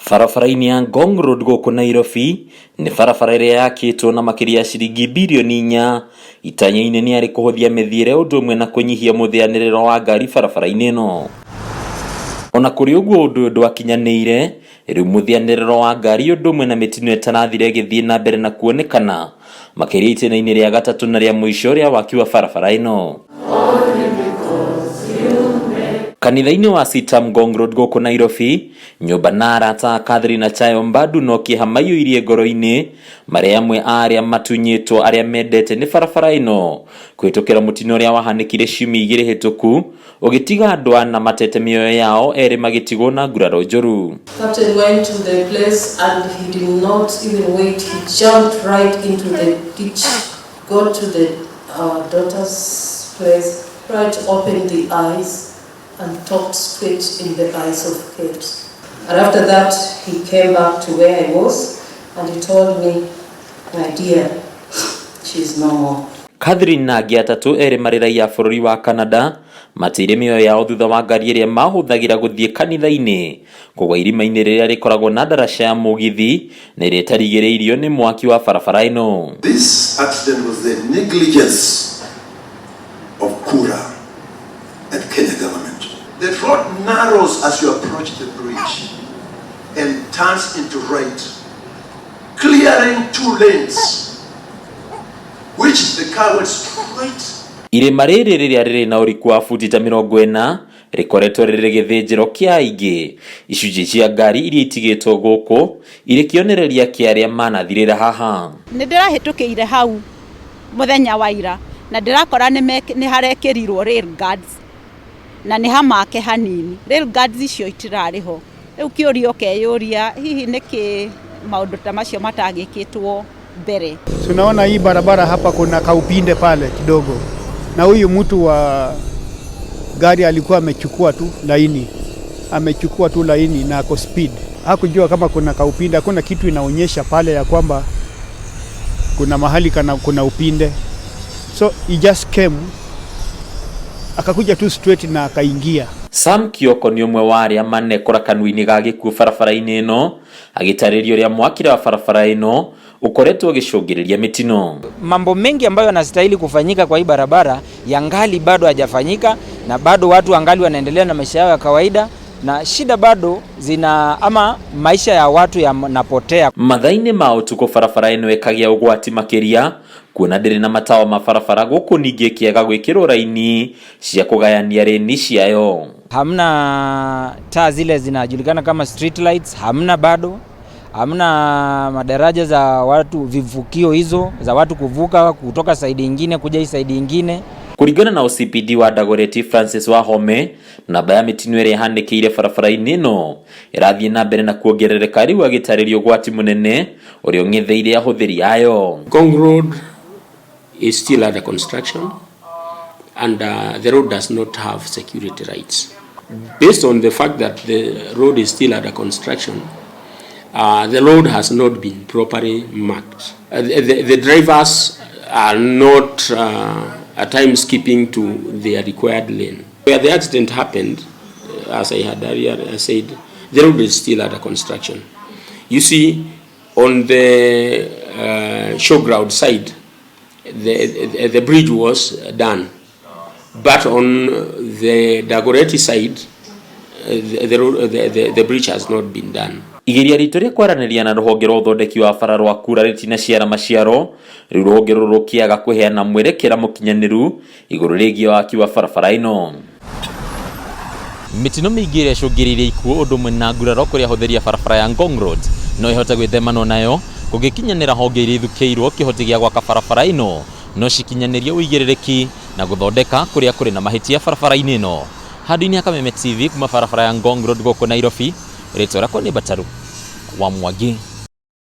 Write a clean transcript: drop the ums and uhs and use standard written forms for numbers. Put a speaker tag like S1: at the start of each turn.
S1: Barabara-inĩ ya Ngong Road gũkũ Nairobi nĩ barabara ĩrĩa yakĩtwo na makĩria ya ciringi birioni 4 itanya-inĩ nĩ arĩ kũhũthia mĩthiĩre ũndũ ũmwe na kũnyihia mũthĩanĩrĩro wa ngari barabara-inĩ ĩno. Ona kũrĩ ũguo ũndũ ũyũ ndwakinyanĩire, rĩu mũthĩanĩrĩro wa ngari ũndũ ũmwe na mĩtino ĩtarathira ĩgĩthiĩ na mbere na kuonekana makĩria itĩna-inĩ rĩa gatatũ na rĩa mũico rĩa waki wa barabara ĩno. Kanitha-inĩ wa CITAM Ngong Road gũkũ Nairobi, nyũmba na arata a Catherine Achayo Mbadu no kĩeha maiyũirie ngoro-inĩ marĩ amwe a arĩa matunyĩtwo arĩa mendete nĩ barabara ĩno kũhĩtũkĩra mũtino ũrĩa wahanĩkire ciumia 2 hĩtũku ũgĩtiga andũ ana matete mĩoyo yao erĩ magĩtigwo na nguraro njũru.
S2: Captain went to the place and he did not even wait. He jumped right into the ditch, got to the daughter's place, right opened the eyes and talked straight in the eyes of Kate. And after that, he came back to where I was and he told me, my dear, she's no more.
S1: Catherine na angĩ atatũ erĩ marĩ raiya a bũrũri wa Canada mateire mĩoyo yao thutha wa ngari ĩrĩa mahũthagĩra gũthiĩ kanitha-inĩ kũgwa irima-inĩ rĩrĩa rĩkoragwo na ndaraca ya mũgithi na ĩrĩa ĩtarigĩrĩirio nĩ mwaki wa barabara ĩno.
S3: This accident was the negligence of KURA and Kenya government. The road narrows as you approach the bridge and turns into right, clearing 2 lanes, which the car went straight.
S1: Irima rĩrĩ rĩrĩa rĩrĩ na ũriku wa futi ta 40 rĩkoretwo rĩrĩ gĩthĩnjĩro kĩa aingĩ. Icunjĩ cia ngari iria itigĩtwo gũkũ irĩ kĩonereria kĩa arĩa manathirĩra haha.
S4: Nĩ ndĩrahĩtũkĩire hau mũthenya wa ira na ndĩrakora nĩ harekĩrirwo rail guards na nĩ hamake hanini. Rail guards icio itirarĩ ho. Rĩu kĩũria ũkeyũria hihi nĩkĩ maũndũ ta macio matagĩkĩtwo mbere.
S5: Tunaona hii barabara hapa kuna kaupinde pale kidogo, na huyu mtu wa gari alikuwa amechukua tu laini, amechukua tu laini na ako speed. Hakujua kama kuna kaupinde, hakuna kitu inaonyesha pale ya kwamba kuna mahali kuna upinde. So he just came, akakuja tu straight na akaingia.
S1: Sam Kioko nĩ ũmwe wa arĩa manekora kanua-inĩ ga gĩkuũ barabara-inĩ ĩno, agĩtarĩria ũrĩa mwakĩre wa barabara ĩno ũkoretwo ũgĩcũngĩrĩria mĩtino.
S6: Mambo mengi ambayo yanastahili kufanyika kwa hii barabara yangali bado hajafanyika, na bado watu angali wanaendelea na maisha yao ya kawaida, na shida bado zina ama maisha ya watu yanapotea.
S1: Mathaa-inĩ ma ũtukũ barabara ĩno ĩkagĩa ũgwati makĩria kuona ndĩrĩ na matawa ma barabara gũkũ ningĩ ĩkĩaga gwĩkĩrwo raini cia kũgayania reni ciayo.
S6: Hamna taa zile zinajulikana kama street lights, hamna bado. Hamna madaraja za watu, vivukio hizo za watu kuvuka kutoka side nyingine kuja hii side nyingine.
S1: Kũringana na OCPD wa Dagoretti Francis Wahome, namba ya mĩtino ĩrĩa ĩhanĩkĩire barabara-inĩ ĩno ĩrathiĩ na mbere na kuongerereka rĩu agĩtarĩria ũgwati mũnene ũrĩa ũng'etheire ahũthĩri ayo.
S7: Ngong Road is still under construction and the road does not have security lights. Based on the fact that the road is still under construction, the road has not been properly marked. The drivers are not at times keeping to their required lane. Where the accident happened, as I had earlier said, the road is still under construction. You see, on the showground side, the bridge was done. But on the Dagoretti side, the bridge has not been done.
S1: Igeria ritũ rĩa kwaranĩria na rũhonge rwa ũthondeki wa bara rwa KURA rĩtinaciara maciaro, rĩu rũhonge rũrũ rũkĩaga kũheana mwerekera mũkinyanĩru igũrũ rĩgiĩ waki wa barabara ĩno. Mĩtino mĩingĩ ĩrĩa ĩcũngĩrĩirie ikuũ ũndũ ũmwe na nguraro kũrĩa ahũthĩri a barabara ya Ngong Road no ĩhote gwĩthemanwo nayo kũngĩkinyanĩra honge iria ithukĩirwo kĩhoti gĩa gwaka barabara ĩno no cikinyanĩrie ũigĩrĩrĩki na gũthondeka kũrĩa kũrĩ na mahĩtia barabara-inĩ ĩno. Handũ-inĩ ha Kameme TV kuma barabara ya Ngong Road gũkũ Nairobi, rĩtwa rĩakwa nĩ Bataru wa Mwangi.